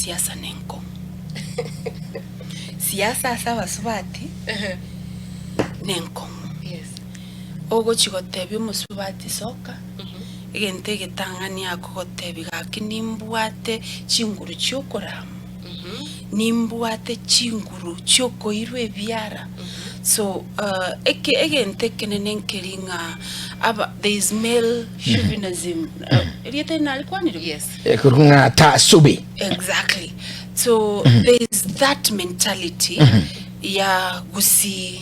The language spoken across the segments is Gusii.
Siasa nenkong'u. Siasa ase abasubati nenkong'u. Yes. Ogochi gotebia omosubati soka, egento egetang'ani akogotebia gaki nimbwate chinguru chiokorama, nimbwate chinguru chiokoirwa ebiara. So eke egento ekenene nkeri ng'a aba there is male chauvinism, erieta eri narikwanire buya? Yes. Ekorwa ng'a tasubi. Exactly. So there is that mentality ya gusii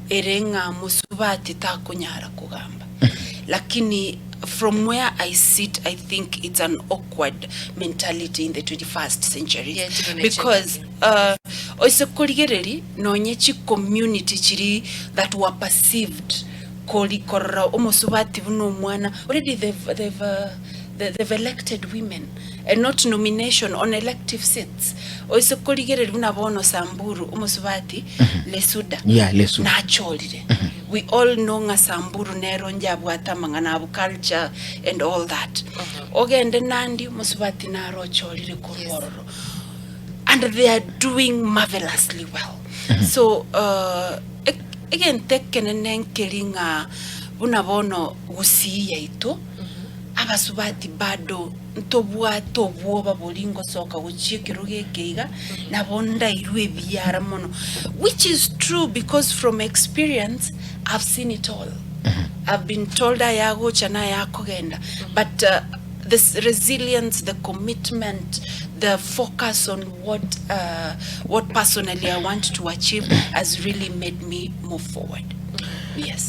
ere ng'a mosubati takonyara kogamba. Lakini from where I sit I think it's an awkward mentality in the 21st century Yeah, chibuna because oise korigereria nonye chi community chiri that were perceived kori korora omosubati buna omwana already they've, they've, they've elected women and not nomination on elective seats. Oise korigereria buna bono Samburu omosubati Lesuda Yeah, Lesuda. nachorire. We all know ng'a Samburu nero onye abwate amang'ana abo culture and all that. Ogende Nandi omosubati naro ochorire korwa Yes. ororo. And they are doing marvelously well. So ek- egento ekenene nkeri ng'a buna bono Gusii yaito abasubati bado ntobwate obwoba boria ngosoka gochia ekerogo eke iga, nabo ndairwe ebiara mono, which is true because from experience I've seen it all. I've been told aya agocha na aya akogenda, but this resilience, the commitment, the focus on what what personally I want to achieve has really made me move forward. Yes.